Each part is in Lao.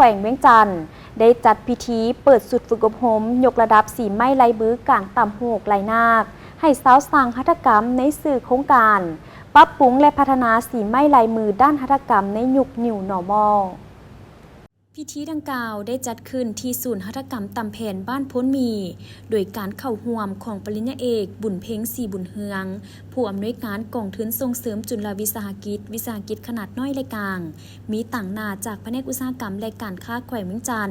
ແຂວງວຽງຈັນ ໄດ້ຈັດພິທີເປີດຊຸດຝຶກອົບຮົມຍົກລະດັບສີໄມ້ລາຍມືການຕ່ຳຫູກລາຍນາກ ໃຫ້ຊາວຊ່າງຫັດຖະກຳໃນຊື່ໂຄງການ ປັບປຸງ ແລະ ພັດທະນາສີໄມ້ລາຍມືດ້ານຫັດຖະກຳໃນຍຸກ New Normal. ພິທີດັ່ງກ່າວໄດ້ຈັດຂຶ້ນທີ່ສູນຫັດຖະກຳຕ່ຳແຜ່ນບ້ານໂພນໝີ່ ໂດຍການເຂົ້າຮ່ວມຂອງປະລິນຍາເອກ ບຸນເພັງ ສີບຸນເຮືອງ ຜູ້ອຳນວຍການກອງທຶນສົ່ງເສີມຈຸລະວິສາຫະກິດ ວິສາຫະກິດຂະໜາດນ້ອຍ ແລະ ກາງ, ມີຕາງໜ້າຈາກພະແນກອຸດສາຫະກຳ ແລະ ການຄ້າແຂວງວຽງຈັນ,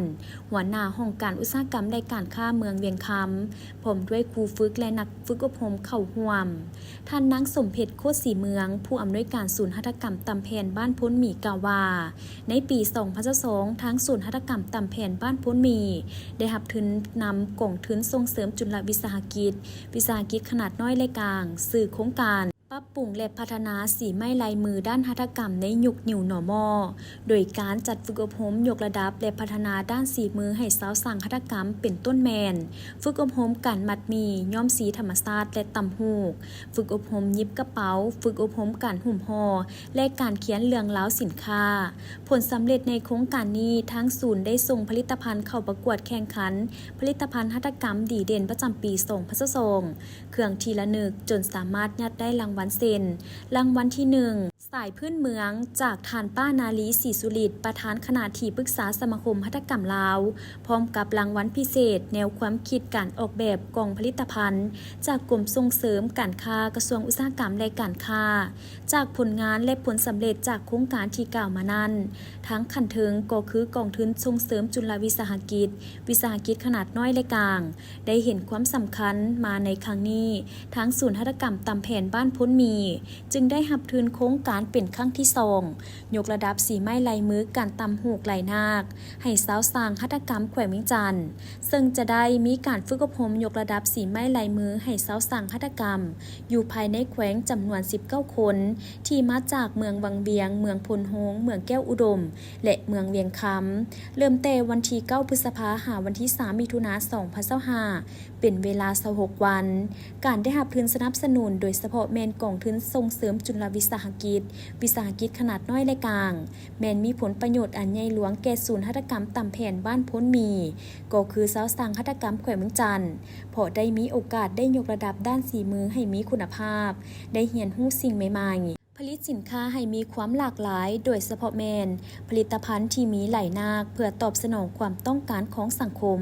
ຫົວໜ້າຫ້ອງການອຸດສາຫະກຳ ແລະ ການຄ້າເມືອງວຽງຄຳ, ພ້ອມດ້ວຍຄູຝຶກ ແລະ ນັກຝຶກອົບຮົມເຂົ້າຮ່ວມ. ທ່ານນາງ ສົມເພັດ ໂຄດສີເມືອງ ຜູ້ອຳນວຍການສູນຫັດຖະກຳຕ່ຳແຜ່ນບ້ານໂພນໝີ່ ກ່າວວ່າ, ໃນປີສອງພັນຊາວສອງ ທາງສູນຫັດຖະກຳຕ່ຳແຜ່ນບ້ານໂພນໝີ່ ໄດ້ຮັບທຶນນຳກອງທຶນສົ່ງເສີມຈຸລະວິສາຫະກິດ ວິສາຫະກິດຂະໜາດນ້ອຍ ແລະ ກາງ ຊື່ໂຄງການ ປັບປຸງ ແລະ ພັດທະນາສີໄມ້ລາຍມືດ້ານຫັດຖະກຳໃນຍຸກ New Normal ໂດຍການຈັດຝຶກອົບຮົມຍົກລະດັບ ແລະ ພັດທະນາດ້ານສີມືໃຫ້ຊາວຊ່າງຫັດຖະກຳ ເປັນຕົ້ນແມ່ນ ຝຶກອົບຮົມການມັດໝີ່, ຍ້ອມສີທຳມະຊາດ ແລະ ຕ່ຳຫູກ, ຝຶກອົບຮົມຫຍິບກະເປົາ, ຝຶກອົບຮົມການຫຸ້ມຫໍ່ ແລະ ການຂຽນເລື່ອງລາວສິນຄ້າ. ຜົນສຳເລັດໃນໂຄງການນີ້, ທາງສູນໄດ້ສົ່ງຜະລິດຕະພັນເຂົ້າປະກວດແຂ່ງຂັນຜະລິດຕະພັນຫັດຖະກຳດີເດັ່ນປະຈຳປີສອງພັນຊາວສອງ ເຄື່ອງທີ່ລະນຶກ ຈົນສາມາດຍາດໄດ້ລາງວັນເຊັ່ນ ລາງວັນທີໜຶ່ງ ສາຍພື້ນເມືອງ ຈາກທ່ານປ້າ ນາລີ ສີສຸລິດ ປະທານຄະນະທີ່ປຶກສາສະມາຄົມຫັດຖະກຳລາວ, ພ້ອມກັບລາງວັນພິເສດ ແນວຄວາມຄິດການອອກແບບກ່ອງຜະລິດຕະພັນ ຈາກກົມສົ່ງເສີມການຄ້າ ກະຊວງອຸດສາຫະກຳ ແລະ ການຄ້າ, ຈາກຜົນງານ ແລະ ຜົນສຳເລັດຈາກໂຄງການທີ່ກ່າວມານັ້ນ. ທາງຂັ້ນເທິງກໍຄືກອງທຶນສົ່ງເສີມຈຸລະວິສາຫະກິດ, ວິສາຫະກິດຂະໜາດນ້ອຍ ແລະ ກາງ ໄດ້ເຫັນຄວາມສຳຄັນມາໃນຄັ້ງນີ້, ທາງສູນຫັດຖະກຳຕ່ຳແຜ່ນບ້ານໂພນໝີ່ ຈຶ່ງໄດ້ຮັບທຶນໂຄງການເປັນຄັ້ງທີສອງ ຍົກລະດັບສີໄມ້ລາຍມືການຕ່ຳຫູກລາຍນາກ ໃຫ້ຊາວຊ່າງຫັດຖະກຳແຂວງວຽງຈັນ, ເຊິ່ງຈະໄດ້ມີການຝຶກອົບຮົມຍົກລະດັບສີໄມ້ລາຍມືໃຫ້ຊາວຊ່າງຫັດຖະກຳ ຢູ່ພາຍໃນແຂວງຈຳນວນສິບເກົ້າຄົນ ທີ່ມາຈາກເມືອງວັງວຽງ, ເມືອງໂພນໂຮງ, ເມືອງແກ້ວອຸດົມ ແລະ ເມືອງວຽງຄຳ, ເລີ່ມແຕ່ວັນທີເກົ້າ ພຶດສະພາ ຫາວັນທີສາມ ມິຖຸນາ ສອງພັນຊາວຫ້າ ເປັນເວລາຊາວຫົກວັນ. ການໄດ້ຮັບທຶນສະໜັບສະໜູນ ໂດຍສະເພາະແມ່ນກອງທຶນສົ່ງເສີມຈຸລະວິສາຫະກິດ, ວິສາຫະກິດຂະໜາດນ້ອຍ ແລະ ກາງ, ແມ່ນມີຜົນປະໂຫຍດອັນໃຫຍ່ຫຼວງແກ່ສູນຫັດຖະກຳຕ່ຳແຜ່ນບ້ານໂພນໝີ່ ກໍຄືຊາວຊ່າງຫັດຖະກຳແຂວງວຽງຈັນ, ເພາະໄດ້ມີໂອກາດໄດ້ຍົກລະດັບດ້ານສີມືໃຫ້ມີຄຸນນະພາບ, ໄດ້ຮຽນຮູ້ສິ່ງໃໝ່ໆ, ຜະລິດສິນຄ້າໃຫ້ມີຄວາມຫຼາກຫຼາຍ, ໂດຍສະເພາະແມ່ນຜະລິດຕະພັນທີ່ມີຫຼາຍນາກ ເພື່ອຕອບສະໜອງຄວາມຕ້ອງການຂອງສັງຄົມ.